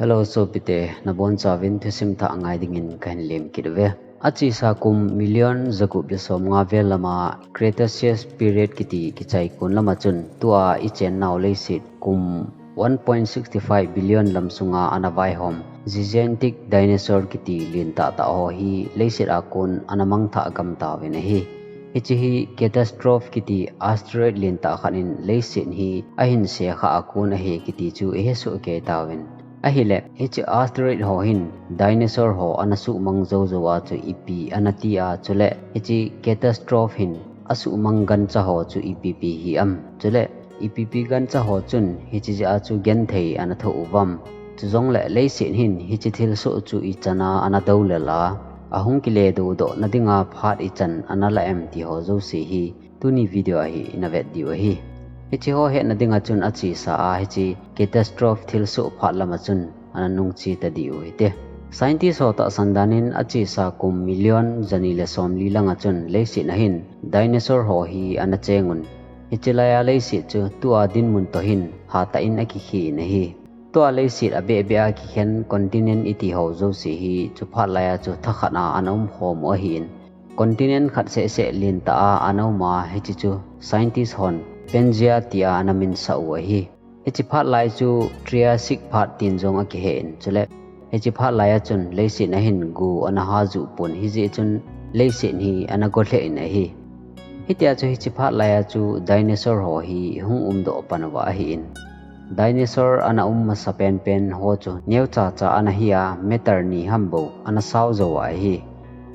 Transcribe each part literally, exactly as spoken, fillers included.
Hello sopite, nabonchauvin thusim thah ngai dingin kahin lem kit uve. Achesa kum million jagup le somnga vel lama Cretaceous period kiti kichai kon lama chun tua ichennau leiset kum one point six five billion lam sunga ana vaihom gigantic dinosaur kiti lentah tah ho hi leiset a kon ana mangthah gam tauvin ahi. Hiche hi catastrophe kiti asteroid lentah khat in leiset hi ahin sekha a kon ahi kiti chu ihesoh kei tauvin. Ahile hiche asteroid ho hin dinosaur ho ana suhmang joujou a chu ipi ana ti a, chule hiche catastrophe hin asuhmang gancha ho chu ipi pi hi am, chule ipi pi gancha ho chun hiche jeh a chu genthei ana thoh uvam. Chujongle leiset hin hiche thilsoh chu ichan a ana doulel a, ahung kile dodoh nadinga phat ichan ana la em ti ho jouse hi tuni video a hi ina vet diu ahi. Hiche ho hetna dinga chun achesa a hiche catastrophe thilsoh phat lama chun ana nungche ta diu hite. Scientist ho tahsan danin achesa kum million jani le somli langa chun leiset a hin dinosaur ho hi ana cheng un. Hiche laiya leiset chu tua dinmun toh hin hatah in akikhen ahi. Tua leiset abeh beh a kikhen continent iti ho jouse hi chu phat laiya chu thakhat a ana umkhom u ahin. Continent khat sehseh lentah a ana um a, hiche chu scientist hon Pangea tia ana minsah u ahi. Hiche phat lai chu Triassic phat tin jong akihen, chule hiche phat laiya chun leiset a hin gu ana hajuh pon, hijeh chun leiset hi ana golheh in ahi. Hitia chu hiche phat laiya chu dinosaur ho hi hung umdoh pan uva ahin. Dinosaur ana um masa penpen ho chu neocha cha ana hi a, meter ni ham bou ana sao jou a ahi.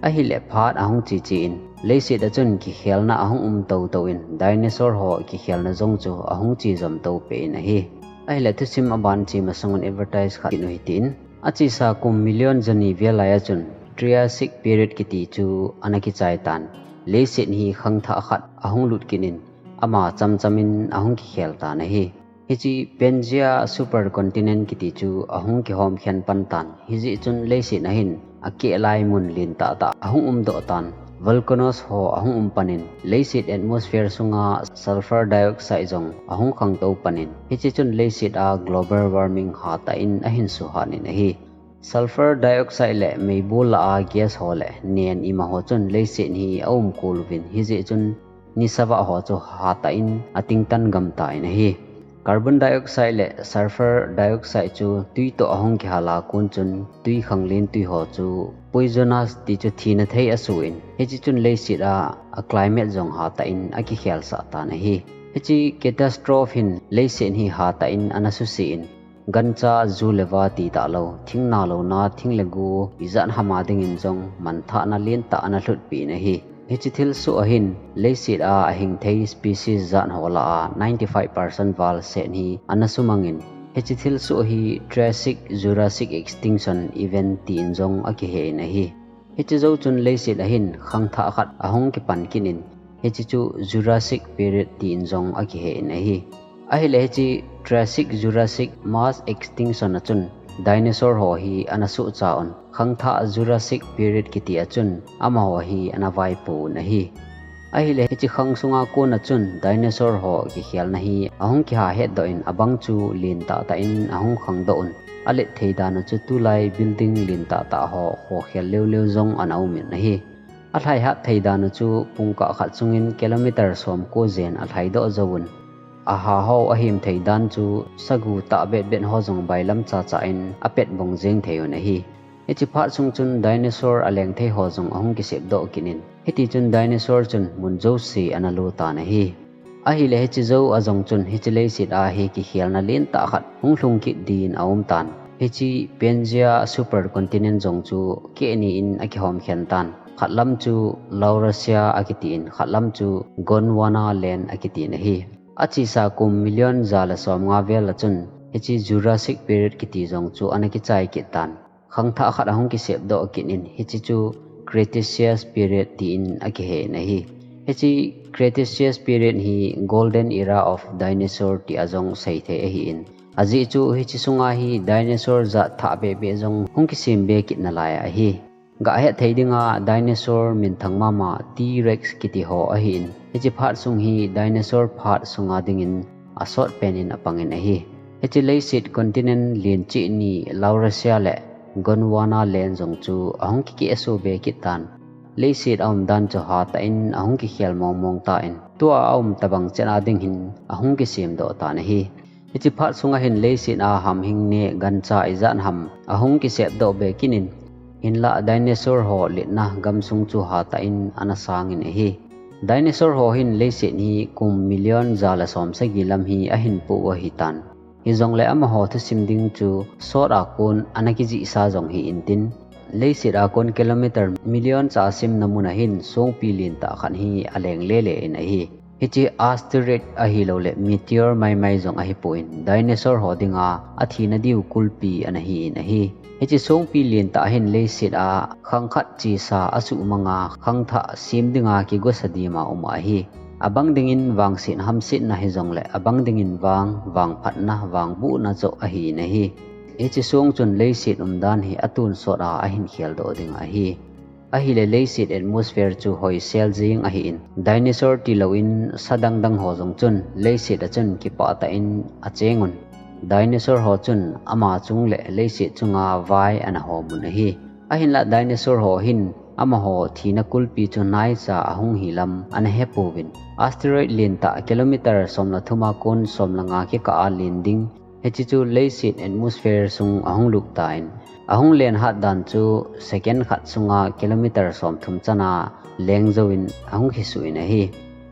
Ahile phat ahung che che in, leiset a chun kikhelna ahung um tou tou in, dinosaur ho kikhelna jong chu ahung che jom tou peh in ahi. Ahile thusim aban che masang un advertise khat in u hitin, achesa kum million jani vel laiya chun Triassic period kiti chu ana kichai tan. Leiset hi khangthah khat ahung lut kit in, ama chamcham in ahung kikhel tan ahi. Hiche Pangea supercontinent kiti chu ahung kihomkhen pan tan. Hijeh chun leiset a hin akeh lai mun lentah tah ahung umdoh tan. Volcanoes ho ahung um panin, leiset atmosphere sunga sulfur dioxide jong ahung khangtou panin, hiche chun leiset a global warming hatah in ahin suhat in ahi. Sulfur dioxide le meibol lah a gas ho le nen ima ho chun leiset hi aumkol uvin, hijeh chun nisavah ho chu hatah in atingtan gam tan ahi. Carbon dioxide le sulfur dioxide chu twi toh ahung kihal a kon chun twi khanglen twi ho chu poisonous ti chu thina thei asoh in, hiche chun leiset a, a climate jong hatah in akikhelsah tan ahi. Hiche catastrophe hin leiset hi hatah in ana suse in, gancha, ju le va ti talou, thing nalona, thing le go ijat ham a dingin jong manthahna lentah ana lhutpeh in ahi. Hiche thilsoh a hin leiset a ahing thei species jat ho lah a ninety five percent val seh hi ana sumang in, hiche thilsoh hi Triassic Jurassic extinction event tin jong akihen ahi. Hiche jou chun leiset a hin khangthah khat ahung kipan kit in, hiche chu Jurassic period tin jong akihen ahi. Ahile hiche Triassic Jurassic mass extinction a chun dinosaur ho hi ana suhcha un, khangthah Jurassic period kiti a chun amaho hi ana vaipo un ahi. Ahile hiche khang sunga kon a chun dinosaur ho kikhelna hi ahung kiha hetdoh in, abang chu lentah tah in ahung khangdoh un, alet thei dan u chu tulai building lentah tah ho khokhel leuleu jong ana um in ahi. Alhaihat thei dan u chu pungkah khat sungin kilometer somko jen alhaidoh jouvun, aha ho ahem thei dan chu sagu tah betbet ho jong bailam chacha in apet bong jeng thei un ahi. Hiche phat sung chun dinosaur aleng thei ho jong ahung kisepdoh kit in, hitichun dinosaur chun mun jouse ana lo tan ahi. Ahile hiche jou a jong chun hiche leiset a hi kikhelna lentah khat hung lhung kit din aum tan. Hiche Pangea supercontinent jong chu keh ni in akihomkhen tan. Khatlam chu Laurasia akitin, khatlam chu Gondwana land akitin ahi. Achesa kum million ja le somnga vel a chun hiche Jurassic period kiti jong chu ana kichai kit tan. Khangthah khat ahung kisepdoh kit in, hiche chu Cretaceous period tin akihen ahi. Hiche Cretaceous period hi golden era of dinosaur tia jong seithei ahin, ajeh chu hiche sunga hi dinosaur jat thah behbeh jong hung kisem be kit nalai ahi. Gahet thei dinga dinosaur minthang mama T-Rex kiti ho ahin, hiche phat sung hi dinosaur phat sunga dingin asot pen in apangin ahi. Hiche leiset continent len cheh ni Laurasia le Gondwana len jong chu ahung kikeh so be kit tan. Leiset aumdan chu hatah in ahung kikhel mong mong tan, tua aum tabang chet a ding hin ahung kisem doh tan ahi. Hiche phat sunga hin leiset a hamhing neh gancha ijat ham ahung kisep doh be kit in, hinlah dinosaur ho letna gamsung chu hatah in ana sang in ahi. Dinosaur ho hin leiset hi kum million ja le som sagi lam hi ahin poh u ahi tan. Hijongle amaho thusim ding chu sot a kon ana kijihsa jong hi intin, leiset a kon kilometer million cha simna mun a hin songpi lentah khat hi aleng lele in ahi. Hiche asteroid ahilou le meteor maimai jong ahipon, dinosaur ho dinga athina diu kulpi ana hi in ahi. Hiche songpi lentah hin leiset a khang khat chesa asuhmang a, khangthah sem dinga kigosa dima um ahi. Abang dingin vangset hamsetna hijongle abang dingin vang, vangphatna, vangbohna joh ahi in ahi. Hiche song chun leiset umdan hi atonsot a ahin khel doh ding ahi. Ahile leiset atmosphere chu hoisel jing ahin, dinosaur tilou in sa dangdang ho jong chun leiset a chun kipah tah in acheng un. Dinosaur ho chun ama chung le leiset chunga vai ana hom un ahi. Ahinlah dinosaur ho hin amaho thina kulpi chu naicha ahung hi lam ana hepouvin, asteroid lentah kilometer som le thum a kon som le nga kikah a len ding, hiche chu leiset atmosphere sung ahung lut tan, ahung len hatdan chu second khat sunga kilometer som thum chan a leng jouvin ahung kisuh in ahi.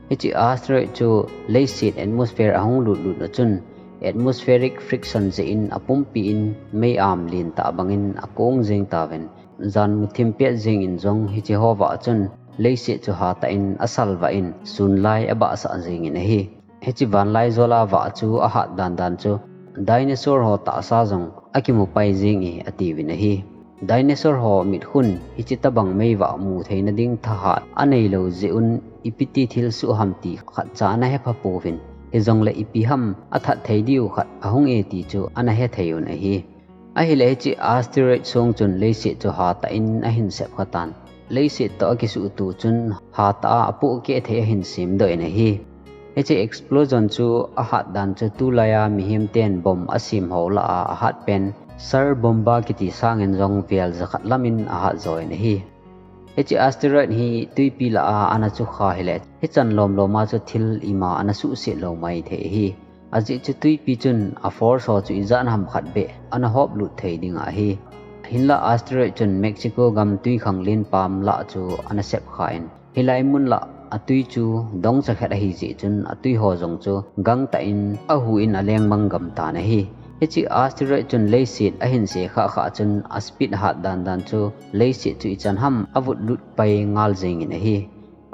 Hiche asteroid chu leiset atmosphere ahung lut lut a chun atmospheric friction jeh in apumpi in mei-am lentah bangin akong jeng tauvin, jan muthim pet jeng in jong hiche ho vah chun leiset chu hatah in asalvah in sunlai abahsah jeng in ahi. Hiche vanlaijol a vah chu ahat dan dan chu dinosaur ho tahsa jong akimu pai jeng e atiuvin ahi. Dinosaur ho mitkhun hiche tabang meivah mu theina ding thahat aneilou jeh un ipiti thilsoh ham ti khatcha ana hepha pouvin, hijongle ipi ham athat thei diu khat ahung e ti chu ana hethei un ahi. Ahile hiche asteroid song chun leiset chu hatah in ahin sepkha tan. Leiset toh akisuhto chun hatah a apohkeh thei ahin semdoh in ahi. Hiche explosion chu ahat dan chu tulai a mihem ten bomb asem ho lah a ahat pen Tsar bomba kiti sangin jong vel jakhat lam in ahat jo in ahi. Hiche asteroid hi twipi lah a ana chukha hile, hichan lom lom a chu thil ima ana suhset lou maithei ahi. Ajeh chu twipi chun a force ho chu ijat ham khat beh ana hop lut thei ding ahi. Hinlah asteroid chun Mexico gam twikhanglen pam lah chu ana sepkha in, hilai mun lah atwi chu dongcha khat ahi jeh chun atwi ho jong chu gangtah in ahu in alengmang gam tan ahi. Hiche asteroid chun leiset ahin sekhah khah chun a speed hat dan dan chu leiset chu ichan ham avut lut pai ngal jeng in ahi.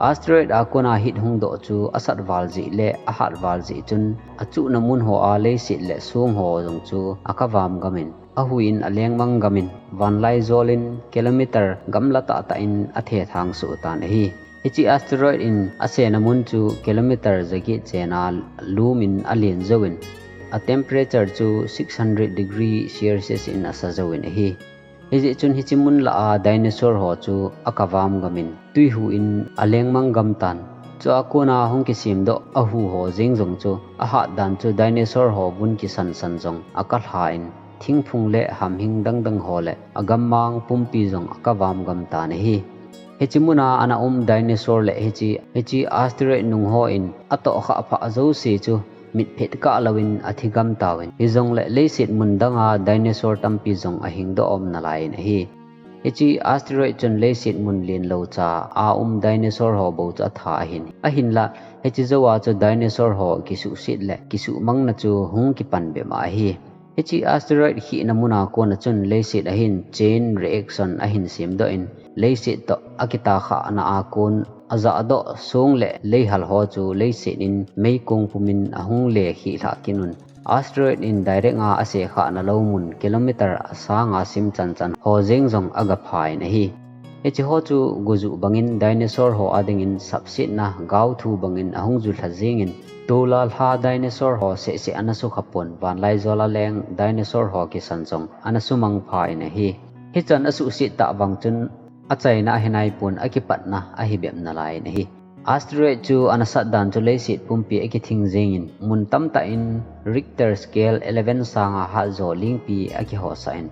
Asteroid a kona heat hungdoh chu asat val jeh le ahat val jeh chun achuhna mun ho a leiset le song ho jong chu akavam gam in, ahu in alengmang gam in, vanlaijol in kilometer gamla tahtah in athethang soh tan ahi. Hiche asteroid in asena mun chu kilometer jaget chen a lum in alen jouvin, a temperature chu six hundred degree Celsius in asa jouvin ahi. Hijeh chun hiche mun lah a dinosaur ho chu akavam gam in, twihu in alengmang gam tan. Chua kona hung kisemdoh ahu ho jeng jong chu ahat dan chu dinosaur ho vun kisan san jong akalha in, thingphung le hamhing dangdang ho le agammang pumpi jong akavam gam tan ahi. Hiche muna ana um dinosaur le hiche, hiche asteroid nung hon atohkhah phah jouse chu mitphet kah louvin athi gam tauvin, hijongle leiset mun danga dinosaur tampi jong ahingdoh um nalai in ahi. Hiche asteroid chun leiset mun lenlou cha a um dinosaur ho bou chu atha ahin, ahinlah hiche jou a chu dinosaur ho kisuhset le kisuhmangna chu hung kipan bep ahi. Hiche asteroid khihna muna kona chun leiset a hin chain reaction ahin semdoh in, leiset toh akitakhahna a kon ajahdoh song le leihal ho chu leiset in meikong pumin ahung lekhih lhah kit un, asteroid in direct a asekhahna lou mun kilometer asanga sim chanchan ho jeng jong agapha in ahi. Hiche ho chu gojuh bangin dinosaur ho adingin sapsetna gaothu bangin ahung julha jengin, tulai lha dinosaur ho sehseh ana sukhapon, vanlaijol a leng dinosaur ho kisan jong ana sumang pha in ahi. Hichan asuhset tah vang chun achaina ahinaipon, akipatna ahi bep nalai in ahi. Asteroid chu ana sat dan chu leiset pumpi akithing jingin, mun tamtah in Richter scale eleven sanga hatjo lingpi akihosah in,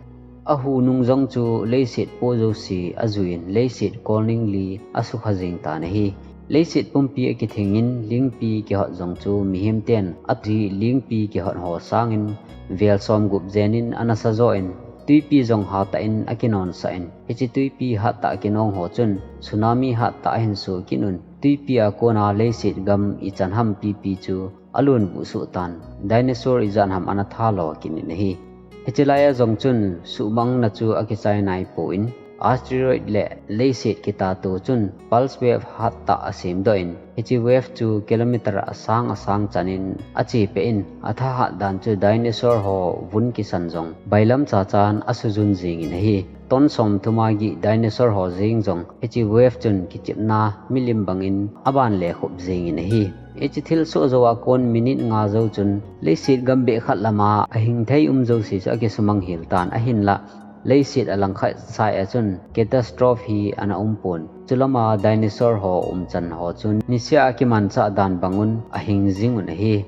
ahu nung jong chu leiset po jouse ajuiyin, leiset kolning li asukha jing tan ahi. Leiset pumpi akithingin lingpi kihot jong chu mihem ten ati lingpi kihot ho sangin vel som gup jenin ana sajo in, tuipi jong hatah in akinonsah in, hiche tuipi hattah kinong ho chun tsunami hattah ahin sukit un, tuipi a kona leiset gam ichan ham pipi chu alunbu suh tan, dinosaur ijat ham ana thalo kit in ahi. Hiche laia jong chun suhmangna chu akichai naipon, asteroid le leiset kitato chun pulse wave hattah asemdoh in, hiche wave chu kilometer asang asang chanin achepeh in, athahat dan chu dinosaur ho vun kisan jong bailam chachan asujun jingin ahi. Ton som thum a gih dinosaur ho jeng jong hiche wave chun kichepna milim bangin aban lekhup jingin ahi. Hiche thilsoh jou a kon minute nga jou chun leiset gam behkhat lama ahingthei um jouse chu akisumang hel tan, ahinlah leiset alangkhat saia chun catastrophe hi ana umpon. Chulama dinosaur ho umchan ho chun nisea akimanchah dan bangun ahing jingun ahi.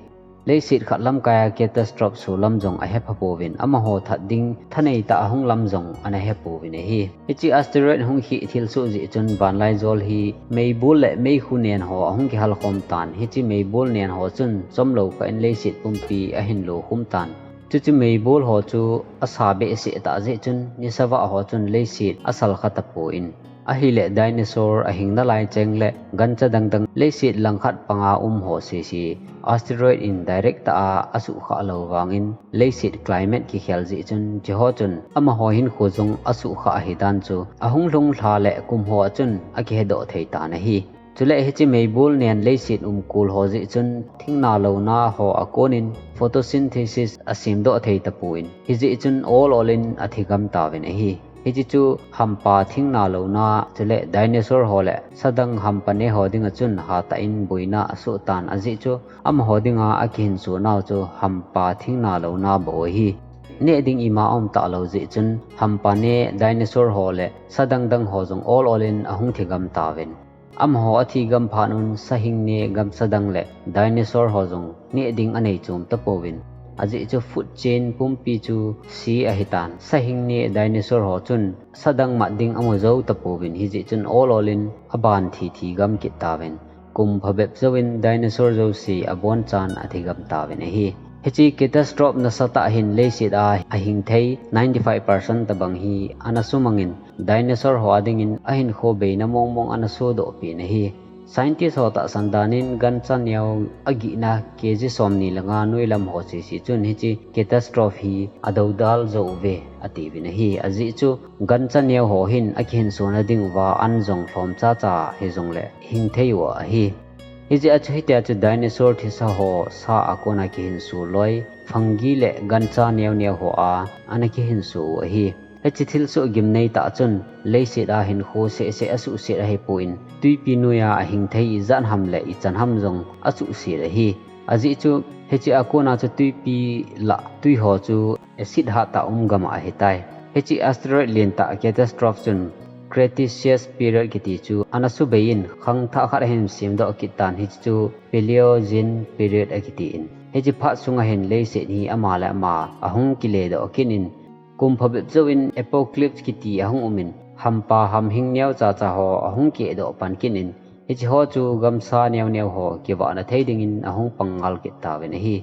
Leiset khat lamkaia catastrophe solam jong ahepha pouvin, amaho that ding thanei tah ahung lam jong ana hepouvin ahi. Hiche asteroid hung khih thilsoh jeh chun vanlaijol hi meibol le meikhu nen ho ahung kihalkhom tan, hiche meibol nen ho chun chomlou kah in leiset pumpi ahin lokhum tan. Chuche meibol ho chu asa behseh tah jeh chun nisavah ho chun leiset asalkha tapon, ahile dinosaur ahing nalai cheng le gancha dangdang leiset langkhat panga um ho sese asteroid in direct tah a asuhkhah lou vangin leiset climate kikhel jeh chun hicheho chun amaho hinkho jong asuhkhah ahidan chu ahung lhung lha le kum ho a chun akihedoh thei tan ahi. Chule hiche meibol nen leiset umkol ho jeh chun thingnalouna ho akonin photosynthesis asemdoh thei tapon, hijeh chun ol ol in athigam tauvin ahi. Hiche chu hampa thingnalouna chule dinosaur ho le sadang hampa ne ho dinga chun hatah in boina asoh tan, ajeh chu amaho dinga akihinsonau chu hampa thingnalouna bou ahi. Neh ding ima aum talou jeh chun hampa ne dinosaur ho le sadang dang ho jong ol ol in ahung thigam tauvin, amaho athigam phat un sahing ne gamsa dang le dinosaur ho jong neh ding anei chom tapouvin, ajeh chu food chain pumpi chu se ahitan, sahing ne dinosaur ho chun sadang mat ding amu jou tapouvin, hijeh chun ol ol in aban thi thigam kit tauvin, kum phabep jouvin dinosaur jouse abonchan athigam tauvin ahi. Hiche catastrophe nasatah hin leiset a ahingthei ninety five percent tobang hi ana sumangin, dinosaur ho adingin ahinkho beina mongmong ana sodoh pen ahi. Scientist ho tahsan danin gancha neo agihna kg somni le nga noilam ho sese chun hiche catastrophe hi adoudal jou uve atiuvin ahi. Ajeh chu gancha neo ho hin akihinsona dinguva an jong lhom chacha hijongle hingthei u ahi. Hijeh a chu hitia chu dinosaur thisa ho sa a kona kihinso loi fungi le gancha neo neo ho a ana kihinso u ahi. Hiche thilsoh gimnei tah chun leiset a hinkho sehseh asuhset ahipon, tuipi noiya ahingthei ijat ham le ichan ham jong asuhset ahi. Ajeh chu hiche a kona chu tuipi lah twi ho chu acid hattah um gam ahitai. Hiche asteroid lentah catastrophe chun Cretaceous period kiti chu ana subeiyin khangthah khat ahin semdoh kit tan, hiche chu Paleogene period akitin, hiche phat sunga hin leiset hi ama le ama ahung kiledoh kit in, kum phabep jouvin apocalypse kiti ahung umin, hampa hamhing neo chacha ho ahung kiehdoh pan kit in, hiche ho chu gamsa neo neo ho kivahna thei dingin ahung pang ngal kit tauvin ahi.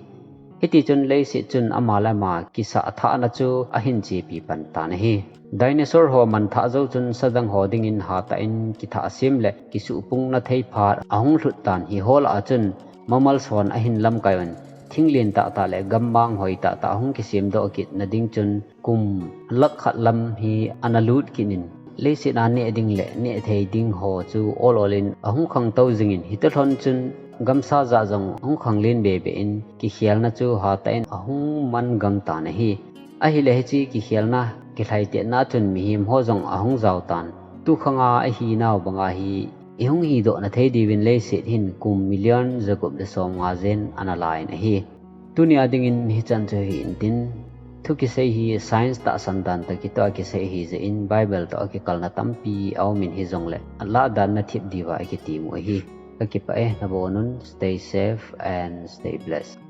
Hitichun leiset chun ama le ama kisah thahna chu ahin chepi pan tan ahi. Dinosaur ho manthah jou chun sadang ho dingin hatah in kithah sem le kisuhpungna thei phat ahung lhut tan, hiho lah a chun mammals hon ahin lamkai un, thing len tahtah le gammang hoi tahtah ahung kisemdoh kitna ding chun kum lakh khat lam hi ana lut kit in, leiset a neh ding le neh thei ding ho chu ol ol in ahung khangtou jingin, hiti lhon chun gamsa jah jong ahung khanglen bebe in kikhelna chu hatah in ahung man gang tan ahi. Ahile hiche kikhelna kilhaitetna chun mihem ho jong ahung jao tan, tukhanga ahinau banga hi ihung hidohna thei diuvin leiset hin kum million jagup le somnga jen ana la in ahi. Tunia dingin hichan chu hi intin, thu kisei hi science tahsan dan toh kitoh a kisei ahijeh in Bible toh akikalna tampi aumin hijongle alah dan nathip diuva akitimu ahi. Kakipah e, nabonun, stay safe and stay blessed.